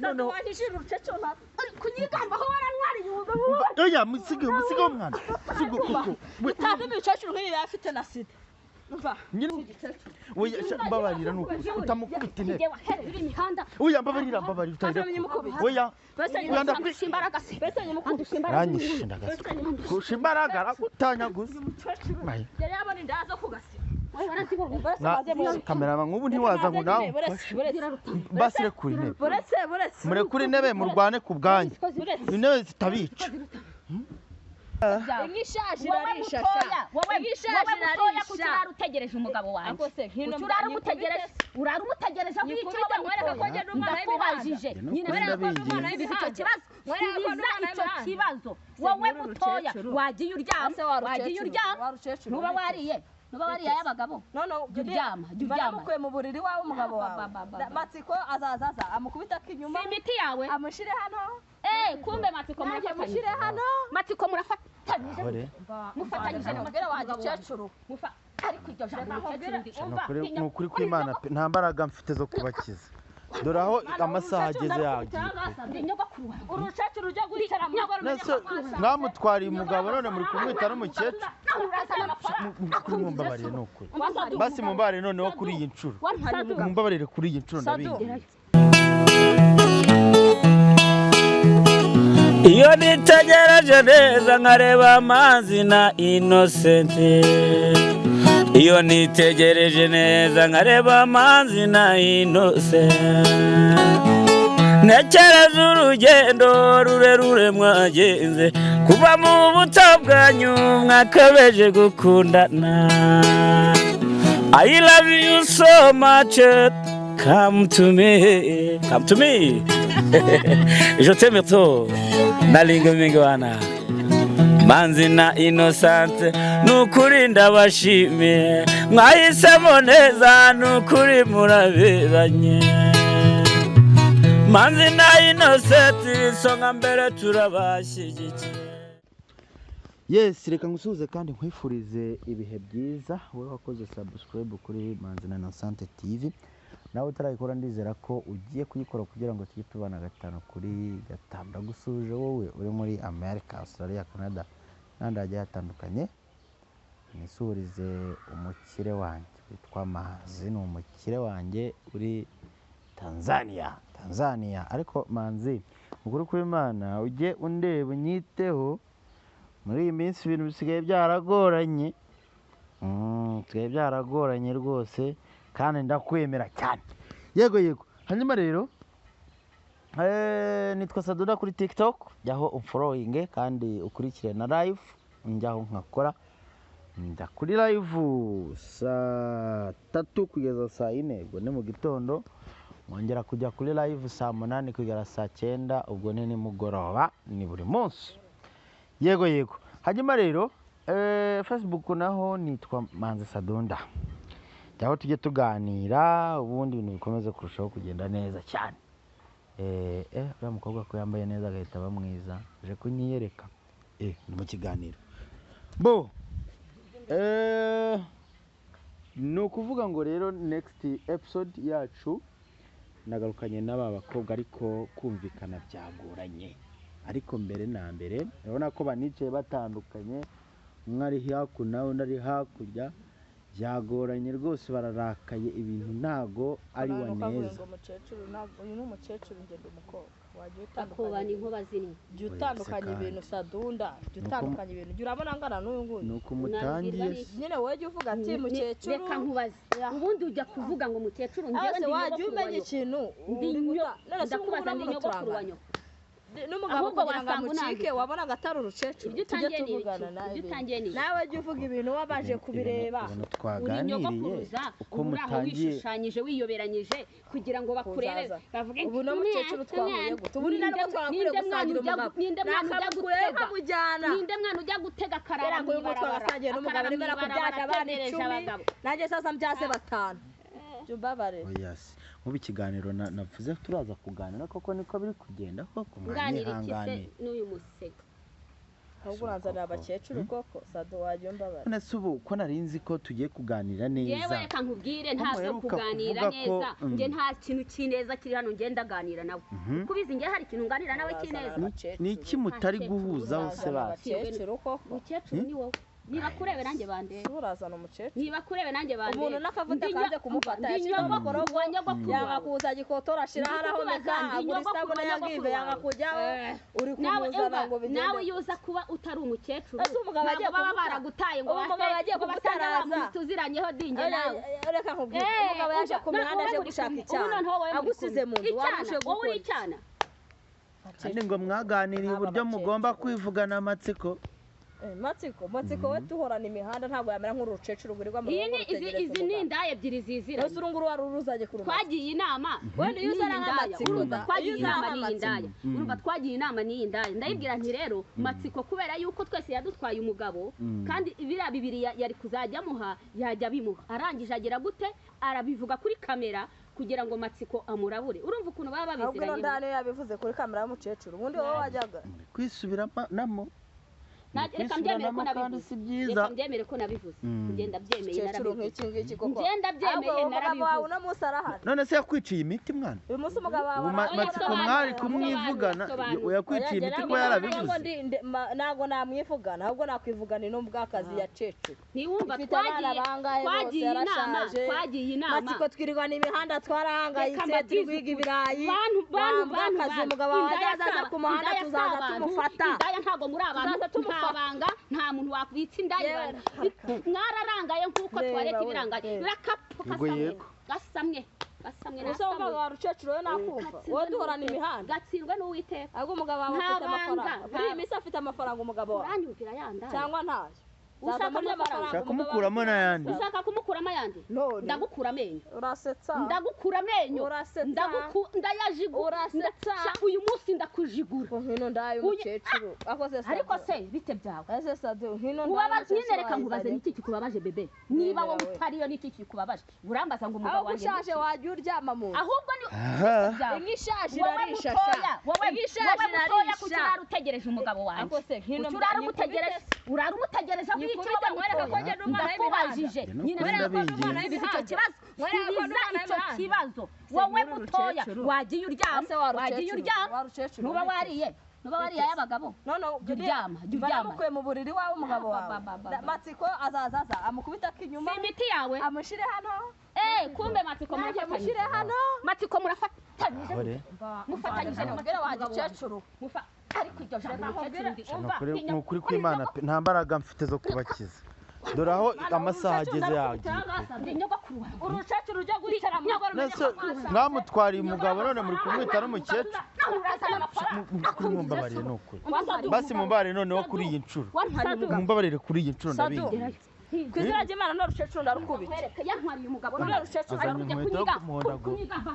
Noneho Wahishira urukecuru kunyigamba aho warantwariye. Oya, musige, musige umwana, sigo kuko Utazi imikecuru nk'iyi afite na sida. Umva. Nyine oya, sha, mbabarira, nuko utamukubita intebe. Njye wahereye imihanda. Oya, mbabarira, mbabarira, utarira. Oya. Oya, Andusha imbaraga se? Andusha imbaraga? Ranyishe ndagasuka kurusha imbaraga, aragutanyaguza. Mayi. Yari yabona inda zo kugasiba. Wowe warazibonye. Cameraman, nk'ubu ntiwaza ngo nawe umfashe? Basi rekura intebe. Buretse, buretse. Murekure intebe, murwane ku bwanyu, intebe zitabica. Inka ishaje Wowe irarisha. mutoya, wowe Inka ishaje wowe mutoya, kuki irarisha. urara utegereje umugabo wanjye? Ako se, nkino Kuki urara umutegereje, urara umutegereje aho Nyikubite yicaye? nkwereke ko njye n'umwana Ndakubajije Njye nyine. nukuri ndabinginze. Subiza icyo kibazo, Mwereke ko subiza n'umwana icyo w'imihanda. kibazo. Wowe Nkuru mutoya, rukecuru. wagiye uryama, Ase wa wagiye rukecuru, uryama, wa rukecuru, ntuba uretse. wariye, ntuba wariye ay'abagabo. None Jya uryama, jya uryama. Baramukuye mu buriri wawe, umugabo Ba, wawe. ba, ba, ba. Matsiko azaza aza amukubita ak'inyuma. Si imiti yawe? Amushyire hano. Eh, kumbe Matsiko Nanjye murafatanyije. mushyire hano. Matsiko murafatanyije. Ahore. Mufatanyije na Mubwire Matsiko wa umugabo wanjye. gikecuru. Ariko iryo jambo umukecuru ndi Ni ukuri kw'Imana pe, nta mbaraga mfite zo kubakiza. Dore aho amasaha ageze, yagiye pe. Ndi nyogokuru wawe. Urukecuru ujya guhicara mu rugo rumenye Nese ko mwashatse. mwamutwariye umugabo, none muri kumwita n'umukecuru. Nawe urazana amafaranga. Kuri mumbabarire, ni ukuri. Basi mumbabarire noneho kuri iyi nshuro. Wantwariye umugabo. Mumbabarire kuri iyi nshuro, ndabinginze. Iyo nitegereje neza nkareba Amazi na Inosenti, iyo nitegereje neza nkareba Amazi na Inosenti, ntekereza urugendo rurerure mwagenze kuva mu buto bwanyu mwakabeje gukundana. I love you so much. Come to me, come to me. Je t'aime trop. Nalinga mingi wana. Manzi na Innocent, nukuri ndabashimiye, mwahisemo neza, nukuri muraberanye. Manzi na Innocent, isonga mbere, turabashyigikiye. Yes, reka ngusuhuze kandi nkwifurize ibihe byiza, wowe wakoze subscribe kuri Manzi na Innocent TV. Nawe utarayikora, ndizera ko ugiye kuyikora kugira ngo tujye tubana gatanu kuri gatanu. Ndagusuhuje wowe uri muri America, Australia, Canada n'ahandi hagiye hatandukanye. Nisuhurize umukire wanjye witwa Manzi, ni umukire wanjye uri Tanzania, Tanzania. Ariko Manzi, ukuri kw'Imana, ujye undeba unyiteho. Muri iyi minsi ibintu bisigaye byaragoranye, bisigaye byaragoranye rwose, kandi ndakwemera cyane. Yego yego. Hanyuma rero nitwa Saduna kuri TikTok, jyaho umfollowinge kandi ukurikire na live njyaho nkakora. Njya kuri live saa 3 kugeza saa 4, ubwo ni mu gitondo. Nkongera kujya kuri live saa 8 kugera saa 9, ubwo ni nimugoroba. Ni buri munsi. Yego yego. Hanyuma rero Facebook naho nitwa Manzi Sadunda, aho tujye tuganira, ubundi ibintu bikomeze kurushaho kugenda neza cyane. Uriya mukobwa ko yambaye neza agahita aba mwiza, aje kunyiyereka. Ni mu kiganiro bo. Ni ukuvuga ngo rero next episode yacu nagarukanye n'aba bakobwa, ariko kumvikana byagoranye. Ariko mbere na mbere urabona ko banicaye batandukanye, umwe ari hakuno undi ari hakurya. Byagoranye rwose, bararakaye, ibintu ntago ari wa Abantu ukavuga neza. ngo umukecuru uyu ni umukecuru, ngenda umukobwa wajya Akubana utandukanya. inkuba zimwe. Jya utandukanya Oya, se. ibintu, Sadunda, jya utandukanya ibintu, jya urabona angana n'uyu nguyu. Ni uko mutangiye. Nabwirwa Nyine wowe jya uvuga ati mukecuru. Reka nkubaze, ubundi ujya kuvuga ngo mukecuru, njyewe Ese ndi wajya nyogokuru wa umenya nyoko. ikintu Ndi uri none se ubu ngubu ndakubaza, ndi urabona nyogokuru wa turangana. nyoko? N'umugabo Ahubwo kugira ngo wasanga amucike unandika. wabonaga atari urukecuru. Ibyo Tujye utangiye ni ibiki? tuvugana nawe. Ibyo utangiye ni ibiki? Nawe jya uvuga ibintu wabanje kubireba. Ibintu Uri twaganiriye nyogokuruza, uko ubu uri aho mutangiye. wishushanyije, wiyoberanyije kugira ngo bakurebe, Kuzaza. bavuge Ubu no mukecuru twahuye gute? Ubu ni nabwo twagakwiriye gusangira umugabo. Ninde mwana ujya Nakamukuyeho gutega? nkamujyana. Ninde mwana ujya gutega akarara Kubera mu ngo uyu nguyu ibarabara, twagasangiye n'umugabo, akarara mu nimara ibarabara kubyaza abana ategereje 10, abagabo? nanjye sasa mbyaze batanu. Jya umbabarira. Oya se, nk'ubu ikiganiro navuze turaza kuganira koko niko biri kugenda koko? Nganira iki se Mwanyihanganiye. n'uyu musego? Ahubwo uranzanira abakecuru koko Sado, wajya umbabara. None se ubu ko nari nzi ko tugiye kuganira neza? Yewe, reka nkubwire, nta byo Muheruka kuganira kuvuga ko- neza. Njye nta kintu cy'ineza kiri hano njye ndaganira nawe. Kubizi njye hari ikintu nganira nawe cy'ineza? Ni iki mutari guhuzaho se basi? Abakecuru koko. Mukecuru ni wowe, niba kurebe nanjye bandebe. Urazana umukecuru. Niba kurebe nanjye bandebe. Umuntu n'akavuta kanze kumufata, yashyira nyogokuru wa nyogokuru yanga wawe. kuza gikotora, ashira harahomeka, Ndi agura nyogokuru isabune wa ya nyogokuru give, yanga wawe. kujyaho. Uri Nawe kumuzana umva, ngo bigende. Nawe iyo uza kuba utari umukecuru, Ese umugabo agiye ntabwo baba kumuta? baragutaye ngo Ubu umugabo agiye ngo basange wa kumutaraza. muntu tuziranyeho dinge nawe. Reka nkubwire, Eh, umugabo yaje umva, ku mihanda wowe aje muri gushaka kumwe. Ubu icyana, noneho wowe muri agusize kumwe. mu nzu, Icyana, waba uje wowe uri gukora iki? icyana. Kandi ngo mwaganiriye Aba uburyo mugomba bakecuru. kwivugana amatsiko. Eh, Matsiko, Matsiko we tuhorana imihanda, ntabwo yamera nk'urukecuru rwirirwa mu Iyi rugo ni izi rutegereza izi ni umugabo. indaya ebyiri ziziranye. Ese uru nguru wari uruzanye ku rumazi? Twagiye inama Wenda iyo uzana n'iyi ndaya, nk'amatsiko urumva da, twagiye iyo uzana inama n'iyi nk'amatsiko. ndaya, urumva twagiye inama n'iyi ndaya, ndayibwira nti rero Matsiko, kubera yuko twese yadutwaye umugabo, kandi biriya bibiri yari kuzajya amuha, yajya abimuha. Arangije agira gute? Arabivuga kuri kamera kugira ngo Matsiko amurabure. Urumva ukuntu baba Ahubwo ino babiziranye. ndaya niyo yabivuze kuri kamera y'umukecuru, ubundi wowe wajyaga. Muri kwisubiramo. Reka mbyemere ko Kwisubiramo kandi nabivuze. si byiza. Reka mbyemere ko nabivuze. Ngenda byemeye, Umukecuru narabivuze. nk'iki ngiki koko. Ngenda byemeye, Ahubwo umugabo wawe narabivuze. uno munsi arahari. None se yakwiciye imiti mwana? Uyu munsi umugabo wawe Ubu arahari. Matsiko Sobanura, mwari sobanura, kumwivugana, sobanura. yakwiciye Oya, imiti njye ko ntabwo yarabivuze. ntabwo namwivugana, ahubwo nakwivugana ino mbwakazi ya cecuru. Ntiwumva? Ifite abana Twagiye bangahe bose, twagiye inama, yarashaje. twagiye inama. Matsiko twirirwana imihanda, twarahangayitse, Reka mbabwize turi kwiga ukuri. ibirayi. Bantu, bantu, Wambwa bantu, akazi, bantu. umugabo wawe Indaya azaza si ku muhanda, indaya si tuzaza abantu. tumufata. Indaya ntabwo muri abantu, Tuzaza tumufata. nta banga, nta muntu wakwitsa indaya. Yewe, Abantu. Mwararangaye nk'uko Reba tuwareta we, ibirangaye. reba. Rakapu Yego, kasamwe. yego. Gasamwe. Gasamwe Ese umugabo nasamwe. wawe rukecuru we nakumva, Gatsindwe wowe duhorana n'Uwiteka. imihanda. Gatsindwe n'Uwiteka. Ahubwo umugabo wawe Nta afite banga, amafaranga muri iyi nta- minsi, afite amafaranga umugabo wawe Uranyumvira yandaya? cyangwa ntayo? Ushaka Zaza muri amafaranga? Ushaka kumukuramo n'ayandi. Ushaka kumukuramo ayandi? None. Ndagukura amenyo. Urasetsa. Ndagukura amenyo. Urasetsa. Ndayajigura. Urasetsa. Uyu munsi ndakujigura. Ngo nkino ndayo umukecuru akoze Sado. Ariko se bite byawe? Ese Sado, nkino ndayo Ubaba umukecuru nyine, reka nkubaze, wayizanye. niki kikubabaje bebe? Niba wowe we. utariyo, niki kikubabaje? Urambaza ngo umugabo Ahubwo wanjye ushaje ni iki? wajya uryama mu nzu. Ahubwo ni Aha. byawe. Inka ishaje Wowe irarisha mutoya, sha. wowe Inka ishaje wowe mutoya, kuki irarisha. urara utegereje umugabo wanjye? Ako se, nkino Kuki urara nyikubite umutegereje? Urara umutegereje aho Nyikubite icyo wowe nkwereke ko mutoya? njye ndi umwana w'imihanda. Ndakubajije Njye ni nyine, ukuri rero ndabinginze. subiza icyo kibazo, Nkwereke ko ndi subiza umwana icyo w'imihanda. kibazo. Wowe nkuru mutoya, rukecuru. wagiye uryama, Ese wa wagiye rukecuru, uryama, wa rukecuru, ntuba wabitse. wariye, ntuba wariye ay'abagabo. None Jya uryama, jya uryama. baramukuye mu buriri wawe umugabo Ba, wawe. ba, ba, ba, ba. Matsiko azaza aza amukubita akinyuma, Si imiti yawe? amushyire hano. Eh, kumbe Matsiko Nanjye murafatanyije. mushyire hano. Matsiko murafatanyije. Aho re. Mufatanyije na Mubwire Matsiko wa umugabo wanjye. gikecuru. Ariko iryo jambo mukecuru ndi Ni umva. ukuri- ni ukuri kw'Imana pe, nta mbaraga mfite zo kubakiza. Dore aho amasaha ageze yagiye pe. Ndi nyogokuru wawe. Urukecuru ujya guhicara mu rugo None se mwamutwariye umugabo, none muri kumwita n'umukecuru? Nawe urazana amafaranga. Kuri mumbabarire, ni ukuri. Basi mumbabarire noneho kuri iyi nshuro. Wantwariye umugabo. Mumbabarire kuri iyi nshuro, Sadu. ndabinginze. Ku izina ry'Imana, none urukecuru ndarukubita. Nkwereke, yantwariye umugabo. Uriya rukecuru Azanye ari kujya inkweto yo kunyiga kumuhondagura. kunyigamba.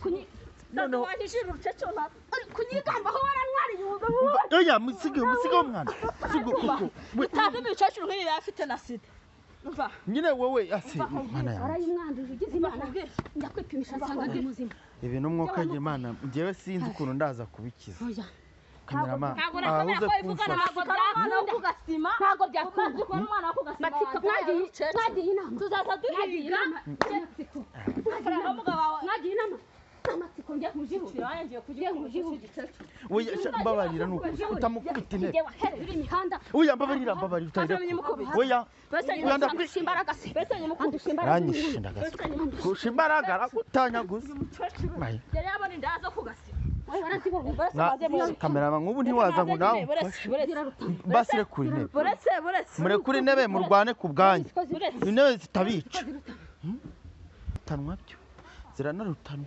Uri Noneho wahishira urukecuru ntabwo uri kunyigambaho, warantwariye umugabo. Oya, musige, musige umwana. Musige kuko utazi imikecuru nk'iyi yaba afite na sida. Umva. Nyine wowe ase mana yanjye. Warayimwanduje, ugize Imana njya kwipimisha nsanga ndi muzima. Ibi n'umwuka w'Imana, njyewe sinzi ukuntu ndaza kubikiza. Oya. Kamerama Ntabwo nakwemera ahuze ko wivugana kumfasha. Matsiko ari umwana wo ku gasima. Ntabwo byakunda. Matsiko ari umwana wo ku gasima. Matsiko, mwagiye inama. Tuzaza Mwagiye duhiga inama. Matsiko, amafaranga y'umugabo wawe. mwagiye inama. Amatsiko njye nkujihure. Ngiye Ngiye nkujihure. Oya, sha, mbabarira ni ukuri utamukubita intebe. Njye wahereye imihanda. Oya, mbabarira, mbabarira utayirekura. Oya. Oya, ndakwi Andusha imbaraga se? Andusha imbaraga? Aranyishe ndagasa. Kurusha imbaraga aragutanyaguza. Mayi. Yari yabona inda zo ku gasima. Wowe warazibonye. Kamerama, nk'ubu ntiwaza ngo nawe umfashe. Basi rekura intebe. Buretse, buretse. Murekure intebe murwane ku bwanyu. Buretse. Intebe zitabica. Rutanwa byo. Ziranarutanwa.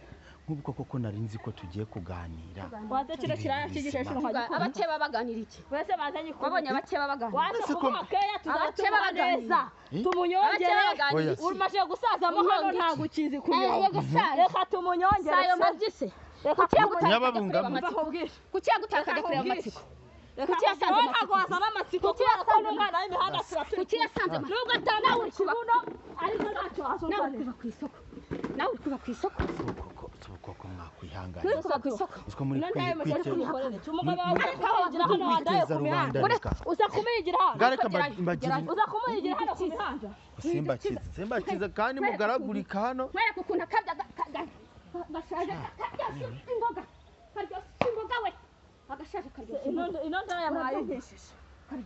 Nk'ubwo koko nari nzi ko tugiye kuganira. Waze kino kiraya cy'igikecuru nkajya. Abakeba baganira iki? Buretse bazanye ku. Wabonye abakeba baganira? Waje Ese ko- kumuha keya, Abakeba tuzatumuha baganira. neza. Eh? Tumunyongere. Abakeba baganira Oya. iki? Umaze gusazamo hano ntabwo ukizi kunyonga. Yego, sayo. Reka tumunyongere. Sayo mabyi se? Reka Kuki yagutaka ajya kureba Nyababungamo. Amatsiko? Bakubwire. Kuki yagutaka ajya kureba Amatsiko? Kuki yasanze Wowe Amatsiko? ntabwo wazana Amatsiko Kuki kubera ko yasanze n'umwana w'imihanda tuba turi Kuki yasanze Amatsiko? nubwo atanawe ikibuno ariko ntacyo Nawe wazuzanira. kuva ku isoko. Nawe uri kuva ku isoko. Koko mwakwihangana. Uri kuva ku isoko. Uziko muri Umugabo wawe uza hano wandaye ku mihanda. Uza kumuyigira hano. Ngareka mbagira. Uza kumuyigira hano ku mihanda. Simbakize. Simbakize kandi mugaragurika hano. Mwereka ukuntu akabya gashaje karyoshye imboga. Karyoshye imboga we. Agashaje karyoshye imboga. Ino ndaya mwayinkishije.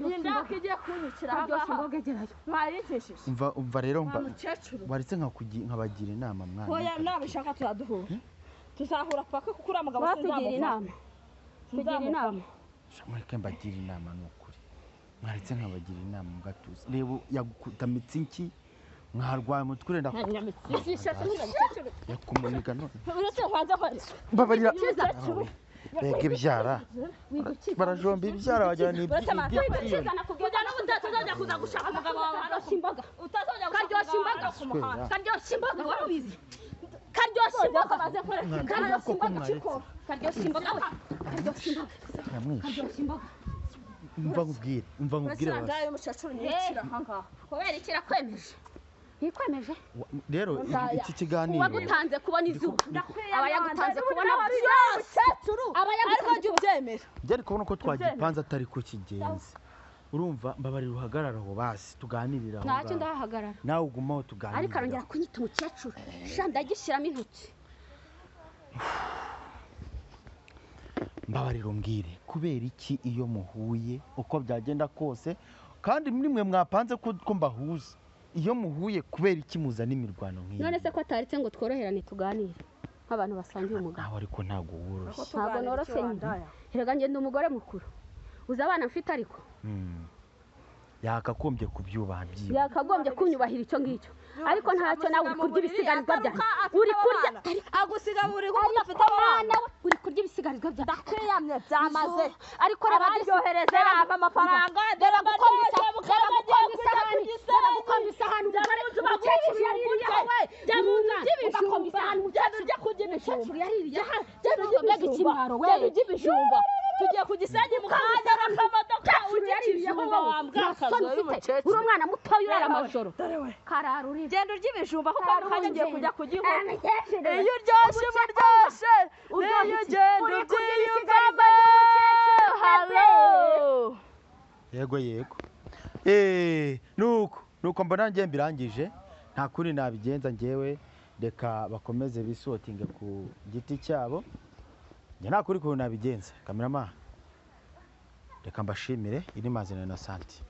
Iyi ndaka igiye kunyicira Karyoshye imboga egerayo. Mwayinkishije. Umva rero mba Mukecuru. waretse nkabagira inama mwana. Oya nabishaka turaduhura. Tuzahura paka kuko uriya mugabo Tugira inama. Tugira inama. Mureke mbagira inama ni ukuri. Mwaretse nkabagira inama mugatuza. Reba yagutamitse inki mwarwaye umutwe urenda yakumuniga none. Uretse kwanza ko Mbabarira. Mbega ibyara. Barajomba ibyara wagira ni ibyiyoni. Kujya n'ubutazajya kuza gushaka umugabo wawe hano Karyoshye imboga. Utazajya Karyoshye imboga. Karyoshye imboga wari ubizi. Karyoshye imboga. Karyoshye imboga. Karyoshye imboga we. Karyoshye imboga. Karyoshye imboga. Umva nkubwire, umva nkubwire basi. Ndaye umukecuru nyicira aha ngaha. Kubera iki irakwemeje? Ntikwemeje? Rero iki kiganiro uwagutanze kubona izuba aba yagutanze kubona byose. Aba yagutanze ubyemera. Byari kubona ko twagipanze atari ko kigenze. Urumva mbabarira uhagarara aho basi tuganirira aho. Ntacyo ndahagarara. Nawe ugumaho tuganira. Ariko arongera kunyita umukecuru. Sha ndagishyiramo intoki. Mbabarira umbwire kubera iki iyo muhuye uko byagenda kose kandi muri mwe mwapanze ko mbahuza iyo muhuye kubera iki muzana imirwano nk'iyi? None se ko ataritse ngo tworoherane tuganire nk'abantu basangiye umugabo. Nawe ariko ntabwo woroshye. Ntabwo noroshye nyine. Erega njye ndi umugore mukuru. Uzi abana mfite ariko. Yakagombye kubyubaha byiwe. Yakagombye kunyubahira icyo ngicyo. Ariko ntacyo nawe uri kurya ibisigarizwa byanjye. Uri kurya agusiga buri kuko udafite abana. Uri kurya ibisigarizwa byanjye. Ndakwiyamye byamaze. Ariko araryohereza yampa amafaranga. Dore gukomba isahani. Umukecuru yaririye we. Jya mu nzu by'ibijumba. Jya urya kurya ibijumba. Jya urya ikimwaro we. Jya urya ibijumba. Tugiye ku Gisenyi mu kanya n'akamodoka urya ibijumba wambwakazi uri umwana mutoya urara amajoro. Karara urira. Genda urya ibijumba kuko mu kanya ugiye kujya kugihora. Iyo uryoshye uba uryoshye. Iyo ugenda ubyiyumvamo. Halo. Yego yego. Nuko mbona njye mbirangije nta kuri nabigenza njyewe reka bakomeze bisotinge ku giti cyabo. Njye nta kuri kuntu nabigenza. Kamerama reka mbashimire iri mazina na Santi.